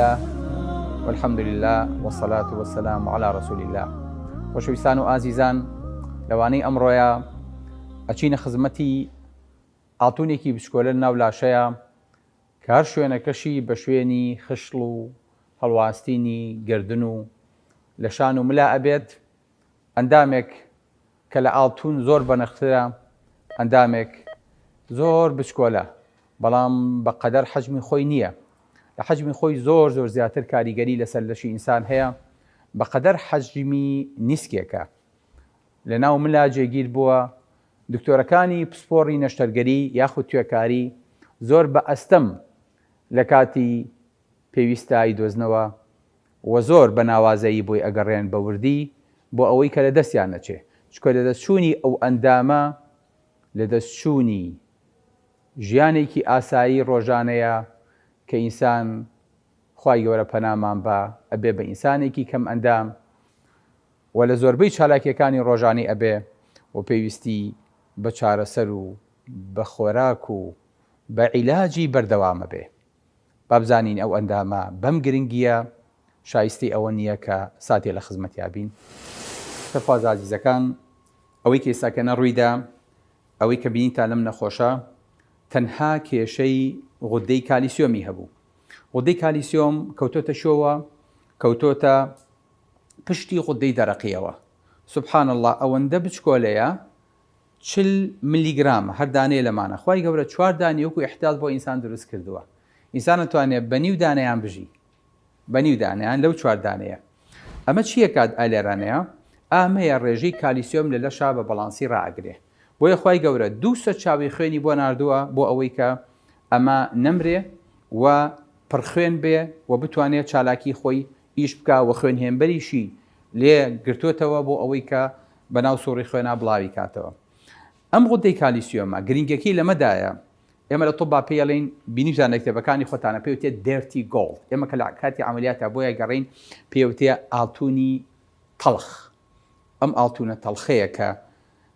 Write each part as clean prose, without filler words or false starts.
لله والحمد لله والصلاة والسلام على رسول الله. خۆشەویستان و ئازیزان لەوانەی ئەمڕۆیە ئەچینە خزمەتی ئاڵتونێکی بچکۆلە ناو لاشەیە کە هەر شوێنەکەشی بە شوێنی خشڵ و هەڵواستینی گردن و لە شان و ملا ئەبێت ئەندامێک کە لە ئاڵتون زۆر بەنرخترە، ئەندامێک زۆر بچکۆلە، بەڵام بە قەدەر حەجمی خۆی نییە، لە حەجمی خۆی زۆر زۆر زیاتر کاریگەری لەسەر لەشی ئینسان هەیە، بە قەدەر حەجمی نیسکێکە لە ناو ملا جێگیر بووە، دکتۆرەکانی پسپۆڕی نەشتەرگەری یاخود توێکاری زۆر بە ئەستەم لە کاتی پێویستە ئەیدۆزنەوە و زۆر بە ناوازەیی بۆی ئەگەڕێن بە وردی بۆ ئەوەی کە لە دەستیان نەچێ چونکە لە دەست چوونی ئەو ئەندامە لە دەست چوونی ژیانێکی ئاسایی ڕۆژانەیە کە ئینسان خوای گەورە پەنامان با ئەبێ بە ئینسانێکی کەم ئەندام و لە زۆربەی چالاکیەکانی ڕۆژانەی ئەبێ و پێویستی بە چارەسەر و بە خۆراک و بە عیلاجی بەردەوام ئەبێ. با بزانین ئەو ئەندامە بەم گرنگییە شایستەی ئەوە نییە کە ساتێ لە خزمەتیا بین؟ خێرخوازە ئازیزەکان، ئەوەی کە ئێستا کە ڕوویدا، ئەوەی کە بینیتان لەم نەخۆشە تەنها کێشەی غودەی کالیسیۆمی هەبوو. غودەی کالیسیۆم کەوتۆتە شۆوە؟ کەوتۆتە پشتی غودەی دەرەقیەوە. سبحان اللە ئەوەندە بچکۆلەیە 40 ملیگرامە هەر دانەیە لەمانە خوای گەورە چوار دانی وەکو ئیحتیاط بۆ ئینسان دروست کردووە ئینسان ئەتوانێ بە نیو دانەیان بژی بە نیو دانەیان لەو چوار دانەیە ئەمە چییە کات ئالێرانەیە ئامەیە ڕێژەی کالیسیۆم لە لەشا بە بەڵانسی ڕائەگرێ بۆیە خوای گەورە دوو سەرچاوەی خوێنی بۆ ناردووە بۆ ئەوەی کە ئەمە نەمرێ و پڕخوێن بێ و بتوانێت چالاکی خۆی ئیش بکا و خوێنهێنبەریشی لێ گرتۆتەوە بۆ ئەوەی کە بەناو سوڕی خوێنا بڵاوی کاتەوە. ئەم غودەی کالیسیۆمە گرینگەکەی لەمەدایە ئێمە لە طوبا پێی ئەڵێین بینیتان لە کتێبەکانی خۆتانە پێی وتێ dirty gold ئێمە کە لە کاتی عەمەلیاتا بۆیە گەڕێین پێی وتێ ئاڵتونی تەڵخ ئەم ئاڵتونە تەڵخەیە کە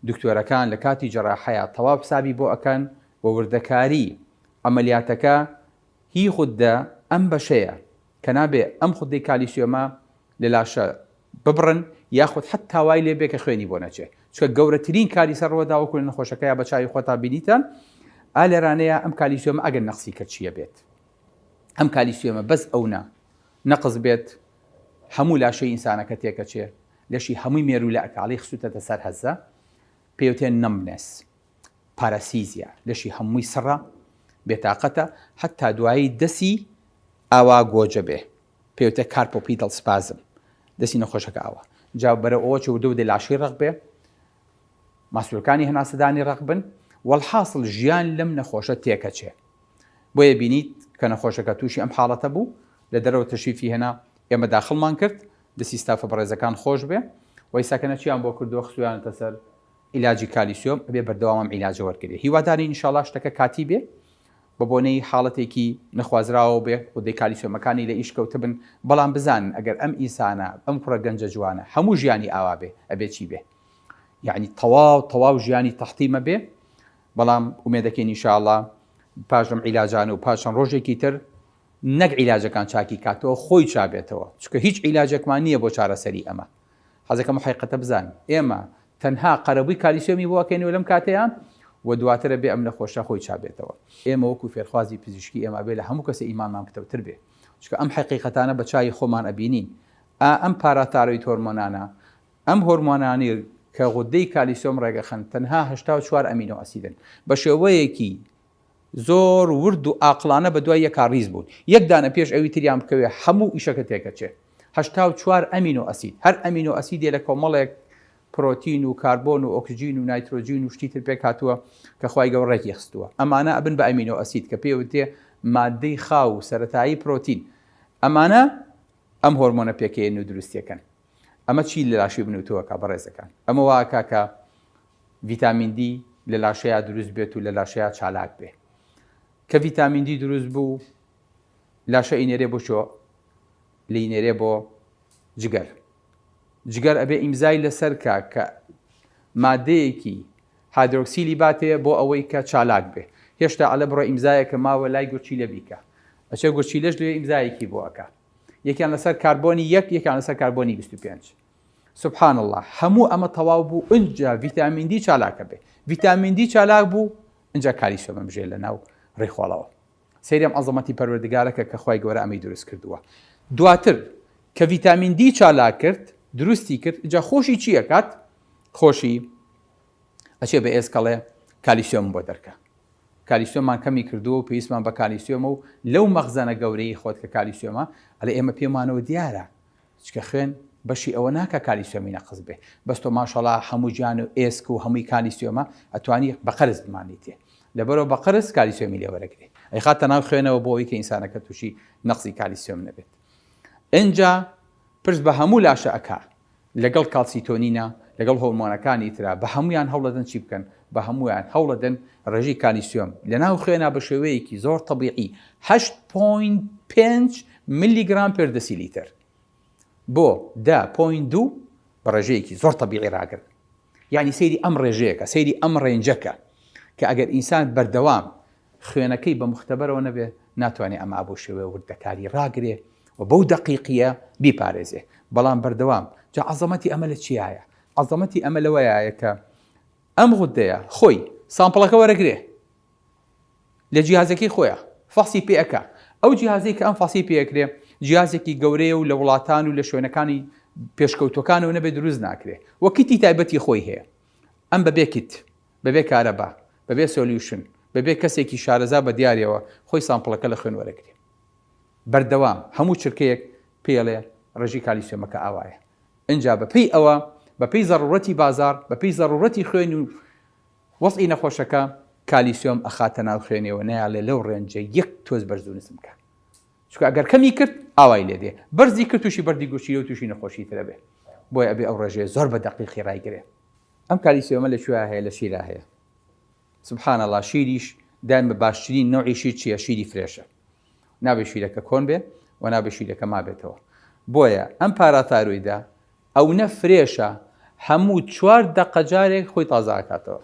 دکتۆرەکان لە کاتی جەراحەیا تەواو حسابی بۆ ئەکەن و وردەکاری عەمەلیاتەکە هی غودە ئەم بەشەیە کە نابێ ئەم غودەی کالیسیۆمە لە لاشە ببڕن یاخود حەتتا وای لێ بێ کە خوێنی بۆ نەچێ چونکە گەورەترین کاریسە ڕوەدا وەکو لە نەخۆشەکەیا بە چاوی خۆتا بینیتان ئا لێرانەیە ئەم کالیسیۆمە ئەگەر نەقسی کرد چییە بێت ئەم کالیسیۆمە بەس ئەو نا نەقس بێت هەموو لاشەی ئینسانەکە تێکەچێ لەشی هەمووی مێروولە ئەکاڵی خسوتەتە سەر هەزە پێوتێن numbness paresthesia لەشی هەمووی سڕە بێتاقەتە حتا دوایی دەسی ئاوا گۆجە بێ پێوتە carpopedal spasm دەستی نەخۆشەکە ئاوا جا بەرەو ئەوە چێ وردە وردە لاشەی ڕەق بێ ماسولەکانی هەناسەدانی ڕەق بن وەڵحاصل ژیان لەم نەخۆشە تێکەچێ بۆیە بینیت کە نەخۆشەکە تووشی ئەم حاڵەتە بوو لە دەرەوە تەشریفی هێنا ئێمە داخڵمان کرد دەستی ستافە بەڕێزەکان خۆش بێ وەی ساکەنە چیان بۆ کردووە خستویانەتە سەر عیلاجی کالیسیۆم ئەبێ بەردەوام ئەم عیلاجە وەرگرێ هیوادارین ئینشاڵا شتەکە کاتی بێ بە بۆنەی حاڵەتێکی نەخوازراوەوە بێ غودەی کالیسیۆمەکانی لە ئیش کەوتبن، بەڵام بزانن ئەگەر ئەم ئینسانە، ئەم کوڕە گەنجە جوانە هەموو ژیانی ئاوا بێ ئەبێ چی بێ؟ یەعنی تەواو تەواو ژیانی تەحتیمە بێ، بەڵام ئومێدەکەین ئینشاڵڵا پاش ئەم عیلاجانە و پاش چەند ڕۆژێکی تر نەک عیلاجەکان چاکی کاتەوە خۆی چابێتەوە، چونکە هیچ عیلاجێکمان نییە بۆ چارەسەری ئەمە. حەزەکەم حەقیقەتە بزانن ئێمە تەنها قەرەبووی کالیسیۆمی بۆ ئەکەینەوە لەم کاتەیا و دواتر ئەبێ ئەم نەخۆشە خۆی چابێتەوە. ئێمە وەکو فێرخوازی پزیشکی ئێمە ئەبێ لە هەموو کەسێ ئیمانمان پتەوتر بێ چونکە ئەم حەقیقەتانە بە چاوی خۆمان ئەبینین ئا ئەم parathyroid هۆرمۆنانە ئەم هۆرمۆنانەی کە غودەی کالیسیۆم ڕێگەخەن تەنها 84 ئەمینۆ ئەسیدن بە شێوەیەکی زۆر ورد و ئاقڵانە بە دوای یەکا ڕیز بوون یەک دانە پێش ئەوی تریان بکەوێ هەموو ئیشەکە تێکەچێ 84 ئەمینۆ ئەسید هەر ئەمینۆ ئەسیدێ لە کۆمەڵێک پرۆتین و کاربۆن و ئۆکسجین و نایترۆجین و شتی تر پێک هاتووە کە خوای گەورە ڕێکی خستووە ئەمانە ئەبن بە ئەمینۆ ئەسید کە پێی وترێ مادەی خاو و سەرەتایی پرۆتین ئەمانە ئەم هۆرمۆنە پێکەیەن و دروستیەکەن ئەمە چی لە لاشەی من و تۆ ئەکا بەڕێزەکان ئەمە وا ئەکا کە ڤیتامین دی لە لاشەیا دروست بێت و لە لاشەیا چالاک بێ کە ڤیتامین دی دروست بوو لاشە ئینێرێ بۆ چۆ لینێرێ بۆ جگەر جگەر ئەبێ ئیمزای لەسەر کا کە مادەیەکی هایدرۆکسیلی باتێ بۆ ئەوەی کە چالاک بێ. هێشتا ئەڵێ بڕۆ ئیمزایەکە ماوە لای گورچیلە بیکە. ئەچێ گورچیلەش لێ ئیمزایەکی بۆ ئەکا یەکیان لەسەر کاربۆنی یەک یەکیان لەسەر کاربۆنی 25 سبحان اللە هەموو ئەمە تەواو بوو ئنجا ڤیتامین دی چالاکە بێ ڤیتامین دی چالاک بوو ئنجا کالیسیۆمە بژێ لە ناو ڕیخۆڵەوە سەیری ئەم عەزەمەتی پەروەردگارەکە کە خوای گەورە ئەمەی دروست کردووە دواتر کە ڤیتامین دی چالاک کرد دروستی کرد ئنجا خۆشی چی ئەکات خۆشی ئەچێ بە ئێسکەڵێ کالیسیۆم بۆ دەرکە کالیسیۆممان کەمی کردووە و پێویستمان بە کالیسیۆمە و لەو مەخزەنە گەورەی خۆت کە کالیسیۆمە ئەلێ ئێمە پێمانەوە دیارە چکە خوێن بەشی ئەوە ناکا کالیسیۆمی نەقس بێ بەس تۆ ماشەڵا هەموو گیان و ئێسک و هەمووی کالیسیۆمە ئەتوانی بە قەرز بمانیتێ لەبەرەوە بە قەرز کالیسیۆمی لێ وەرەگرێ ئەیخاتە ناو خوێنەوە بۆ ئەوەی کە ئینسانەکە تووشی نەقسی کالیسیۆم نەبێت ئینجا پرس بە هەموو لاشە ئەکا لەگەڵ کالسیتۆنینا، لەگەڵ هۆرمۆنەکانی ترا، بە هەموویان هەوڵەدەن چی بکەن؟ بە هەموویان هەوڵەدەن ڕێژەی کالیسیۆم لەناو خوێنا بە شێوەیەکی زۆر تەبیعی 8.5 ملیگرام per دەسیلیتر بۆ 10.2 بە ڕێژەیەکی زۆر تەبیعی ڕاگرن. یعنی سەیری ئەم ڕێژەیەکە، سەیری ئەم range ەکە کە ئەگەر ئینسان بەردەوام خوێنەکەی بە موختەبەرەوە نەبێ ناتوانێ ئەم ئاب و شێوەیە وردەکاری ڕاگرێ و بەو دەقیقییە بیپارێزێ. بەڵام بەردەوام، جا عەزەمەتی ئەمە لە چیایە؟ عەزەمەتی ئەمە لەوەیایە کە ئەم غودەیە خۆی sample ەکە وەرەگرێ لە جیهازەکەی خۆیا فەحسی پێ ئەکا. ئەو جیهازەی کە ئەم فەحسی پێ ئەکرێ جیهازێکی گەورەیە و لە وڵاتان و لە شوێنەکانی پێشکەوتووەکانەوە نەبێ دروست ناکرێ و kit ی تایبەتی خۆی هەیە. ئەم بەبێ kit بەبێ کارەبا، بەبێ solution، بەبێ کەسێکی شارەزا بە دیاریەوە خۆی sample ەکە لە خوێن وەرەگرێ. بەردەوام هەموو چرکەیەک پێی ئەڵێ ڕێژەی کالیسیۆمەکە ئاوایە. ئینجا بە پێی ئەوە، بە پێی زەڕوڕەتی بازاڕ، بە پێی زەڕوڕەتی خوێن و وەزعی نەخۆشەکە، کالیسیۆم ئەخاتە ناو خوێنیەوە نایەڵێ لەو range ە یەک تۆز بەرز و نزم کا. چونکە ئەگەر کەمی کرد ئاوای لێ دێ، بەرزی کرد تووشی بەردی گورچیلە و تووشی نەخۆشی ترە بێ. بۆیە ئەبێ ئەو ڕێژەیە زۆر بە دەقیقی ڕایگرێ. ئەم کالیسیۆمە لە کوێیا هەیە لە شیرا هەیە سبحان اللە شیریش دایم بە باشترین نەوعی شیر چییە شیری fresh ە نابێ شیرەکە کۆن بێ و نابێ شیرەکە مابێتەوە بۆیە ئەم parathyroid ە ئەونە fresh ە هەموو چوار دەقە جارێک خۆی تازە ئەکاتەوە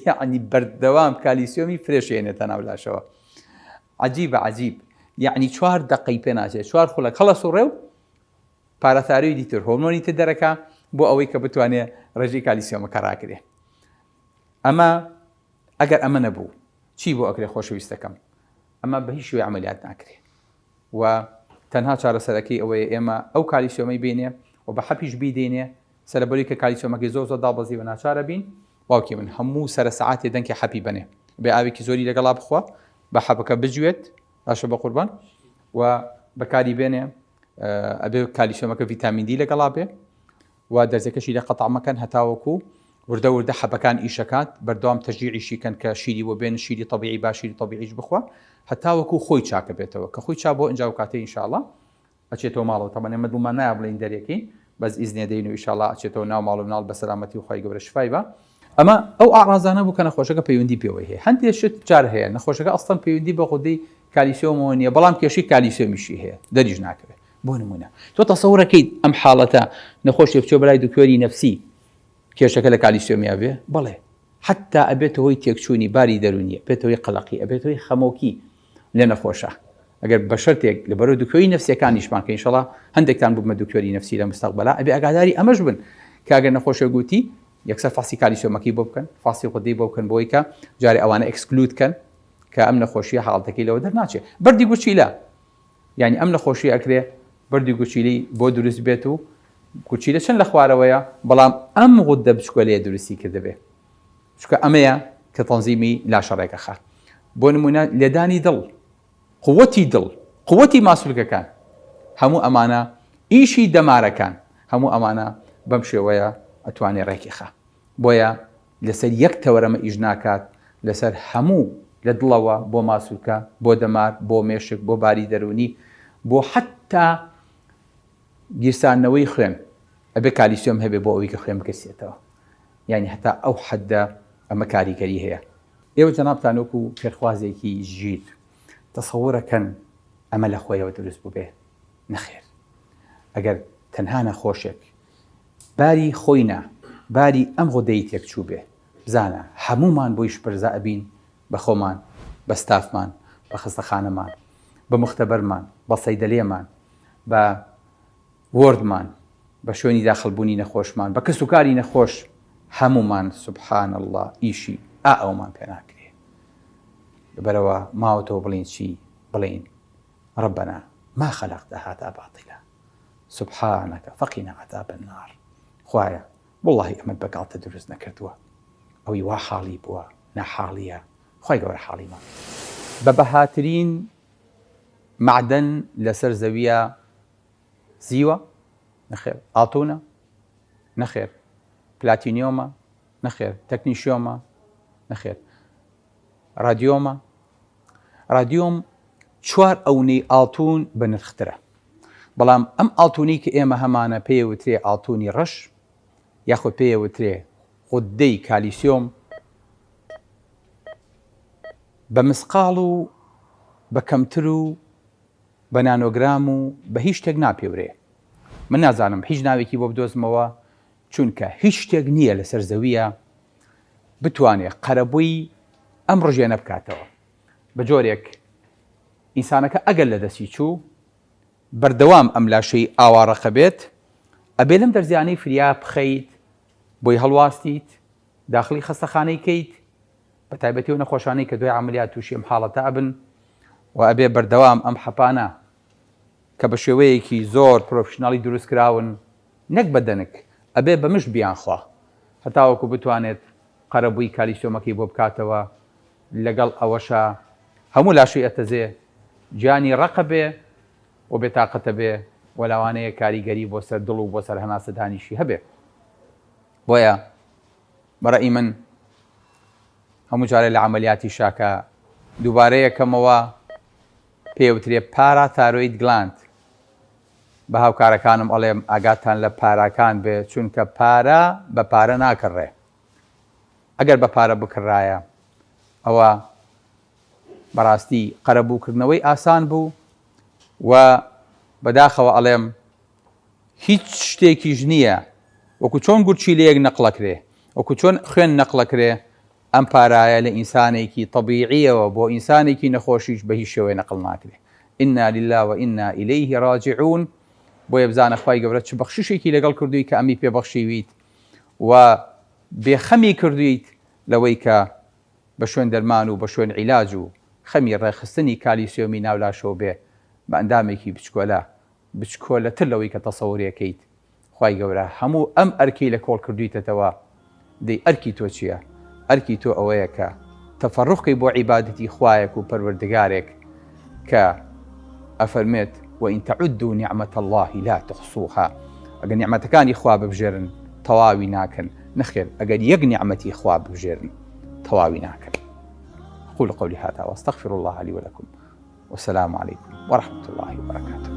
یعنی بەردەوام کالیسیۆمی fresh ێنێتە ناو لاشەوە عجیبە عجیب یعنی چوار دەقەی پێ ناچێت چوار خولەک هەڵەسوڕێ و parathyroid ی تر هۆرمۆنی تر دەرەکا بۆ ئەوەی کە بتوانێ ڕێژەی کالیسیۆمەکە ڕاگرێ ئەمە ئەگەر ئەمە نەبوو چی بۆ ئەکرێ خۆشەویستەکەم ئەمە بە هیچ شێوەی عملیات ناکرێ و تەنها چارەسەرەکەی ئەوەیە ئێمە ئەو کالیسیۆمەی بینێ و بە حەپیش بیدەینێ سەرەبەری کە کالیسیۆمەکەی زۆر زۆر دابەزی و ناچارە بین باوکی من هەموو سەرە سەعاتێ دەنکێ حەپی بەنێ بێ ئاوێکی زۆری لەگەڵا بخوا بە حەپەکە بجوێت باشە بە قوربان و بەکاری بێنێ ئەبێ کالیسیۆمەکە ڤیتامین دی لەگەڵا بێ و دەرزەکەشی لە قەتع مەکەن هەتاوەکو وردە وردە حەبەکان ئیشەکات بەردەوام تەشجیعیشی کەن کە شیری بۆ بێن شیری طبیعی با شیری طبیعیش بخوا هەتاوەکو خۆی چاکە بێتەوە کە خۆی چا بۆ ئینجا و کاتەی ئینشاءاللە ئەچێتەوە ماڵەوە تەبعەن ئێمە دڵمان نایە بڵێین دەرێکەین بەس ئیزنێ دەین و ئیشاڵا ئەچێتەوە ناو ماڵ و مناڵ بە سەلامەتی و خوای گەورە شفای با ئەمە ئەو ئاڕازانە بوو کە نەخۆشەکە پەیوەندی پێوەی هەیە هەندێک شت جار هەیە نەخۆشەکە ئەسڵەن پەیوەندی بە غودەی کالیسیۆمەوە نییە بەڵام کێشەی کالیسیۆمیشی هەیە دەریش ناکەوێت بۆ نمونە تۆ تەسەورەکەیت ئەم حاڵەتە نەخۆشێک بچێ بەلای دکتۆری نەفسی کێشەکە لە کالیسیۆمیا بێ بەڵێ حتا ئەبێتە هۆی تێکچوونی باری دەرونی ئەبێتە هۆی قەلەقی ئەبێتە هۆی خەمۆکی لە نەخۆشە ئەگەر بە شەرتێک لەبەرەوە دکتۆری نەفسیەکانیشمان کە ئینشەڵا هەندێکتان ببمە دکتۆری نەفسی لە مستەقبەلا ئەبێ ئاگاداری ئەمەش بن کە ئەگەر نەخۆشێک گوتی یەکسەر فەحسی کالیسیۆمەکەی بۆ بکەن فەحسی غودەی بۆ بکەن بۆی کە جارێ ئەوانە exclude کەن کە ئەم نەخۆشیە حاڵەتەکەی لەوە دەرناچێ بەردی گورچیلە یعنی ئەم نەخۆشی ئەکرێ بەردی گورچیلەی بۆ دروست بێت و گورچیلە چەند لە خوارەوەیە بەڵام ئەم غودە بچکۆلەیە دروستی کردبێ چونکە ئەمەیە کە تەنزیمی لاشە ڕێکەخا. بۆ نموونە لێدانی دڵ، قوتی دڵ، قوتی ماسولکەکان، هەموو ئەمانە ئیشی دەمارەکان، هەموو ئەمانە بەم شێوەیە ئەتوانێ ڕێکی خا. بۆیە لەسەر یەک تەوەر ئەمە ئیش ناکات، لەسەر هەموو لە دڵەوە بۆ ماسولکە، بۆ دەمار، بۆ مێشک، بۆ باری دەروونی، بۆ حەتتا گیرساندنەوەی خوێن، ئەبێ کالیسیۆم هەبێ بۆ ئەوەی کە خوێن بگرسێتەوە. یانی هەتا ئەو حەدە ئەمە کاریگەری هەیە. ئێوە جەنابتان وەکو فێرخوازێکی ژیر تەسەورەکەن ئەمە لە خۆیەوە دروست بووبێ؟ نەخێر. ئەگەر تەنها نەخۆشێک باری خۆی نا، باری ئەم غودەی تێکچووبێ، بزانە هەموومان بۆی شپرزە ئەبین بە خۆمان، بە ستافمان، بە خەستەخانەمان. بە موختەبەرمان، بە سەیدەلێمان، بە وۆردمان، بە شوێنی داخڵبوونی نەخۆشمان، بە کەسوکاری نەخۆش، هەموومان سبحان اللە ئیشی ئا ئەومان پێ ناکرێ. لەبەرئەوە ماوەتەوە بڵێین چی؟ بڵێین ربنا ما خلقت هذا باطلا سبحانک فقنا عذاب النار خوایە وەڵاهی ئەمەت بە گاڵتە دروست نەکردووە ئەوی وا حاڵی بووە ناحاڵیە خوای گەورە حاڵیمان بە بەهاترین مەعدەن لەسەر زەویە زیوە؟ نەخێر. ئاڵتونە؟ نەخێر. پلاتینیۆمە؟ نەخێر. تەکنیشیۆمە؟ نەخێر. ڕادیۆمە؟ ڕادیۆم چوار ئەونەی ئاڵتون بە نرخترە. بەڵام ئەم ئاڵتونەی کە ئێمە هەمانە پێی وترێ ئاڵتونی ڕەش یاخود پێی وترێ غودەی کالیسیۆم بە مسقاڵ و بە کەمتر و بە نانۆگرام و بە هیچ شتێک ناپێورێ. من نازانم هیچ ناوێکی بۆ بدۆزمەوە چونکە هیچ شتێک نییە لەسەر زەوییە بتوانێ قەرەبووی ئەم ڕژێنە بکاتەوە. بە جۆرێک ئینسانەکە ئەگەر لە دەستی چوو بەردەوام ئەم لاشەی ئاوا ڕەقە بێت ئەبێ لەم دەرزیانەی فریا بخەیت بۆی هەڵواستیت داخڵی خەستەخانەی کەیت بە تایبەتی ئەو نەخۆشانەی کە دوای عەمەلیات تووشی ئەم حاڵەتە ئەبن و ئەبێ بەردەوام ئەم حەپانە کە بە شێوەیەکی زۆر پرۆفیشناڵی دروست کراون نەک بە دەنک ئەبێ بە مشت بیانخوا هەتاوەکو بتوانێت قەرەبووی کالیسیۆمەکەی بۆ بکاتەوە لەگەڵ ئەوەشا هەموو لاشەی ئەتەزێ گیانی ڕەقە بێ و بێتاقەتە بێ و لەوانەیە کاریگەری بۆ سەر دڵ و بۆ سەر هەناسەدانیشی هەبێ بۆیە بە ڕەئی من هەموو جارێ لە عەمەلیاتی شاکە دووبارە یەکەمەوە پێی وترێ parathyroid gland بە هاوکارەکانم ئەڵێم ئاگاتان لە پاراکان بێ چونکە پارە بە پارە ناکڕێ ئەگەر بە پارە بکڕایە ئەوە بەڕاستی قەرەبووکردنەوەی ئاسان بوو و بەداخەوە ئەڵێم هیچ شتێکیش نییە وەکو چۆن گورچیلەیەک نەقڵەکرێ وەکو چۆن خوێن نەقڵەکرێ ئەم پارایە لە ئینسانێکی تەبیعیەوە بۆ ئینسانێکی نەخۆشیش بە هیچ شێوەیە نەقڵ ناکرێ انا للە و انا الیه راجعون بۆیە بزانە خوای گەورە چ بەخششێکی لەگەڵ کردووی کە ئەمی پێ بەخشیویت و بێخەمی کردوویت لەوەی کە بە شوێن دەرمان و بە شوێن عیلاج و خەمی ڕێکخستنی کالیسیۆمی ناو لاشەوە بێ بە ئەندامێکی بچکۆلە بچکۆلەتر لەوەی کە تەسەوری ئەکەیت خوای گەورە هەموو ئەم ئەرکەی لە کۆڵ کردویتەتەوە دەی ئەرکی تۆ چیە ئەرکی تۆ ئەوەیە کە تەفەروغ کەی بۆ عیبادەتی خوایەک و پەروەردگارێک کە ئەفەرمێت وان تعدوا نعمة اللە لا تحصوها ئەگەر نیعمەتەکانی خوا ببژێرن تەواوی ناکەن نەخێر ئەگەر یەک نیعمەتی خوا ببژێرن تەواوی ناکەن أقول قولي هذا وأستغفر الله لي ولكم والسلام علیکم ورحمة اللە وبرکاته.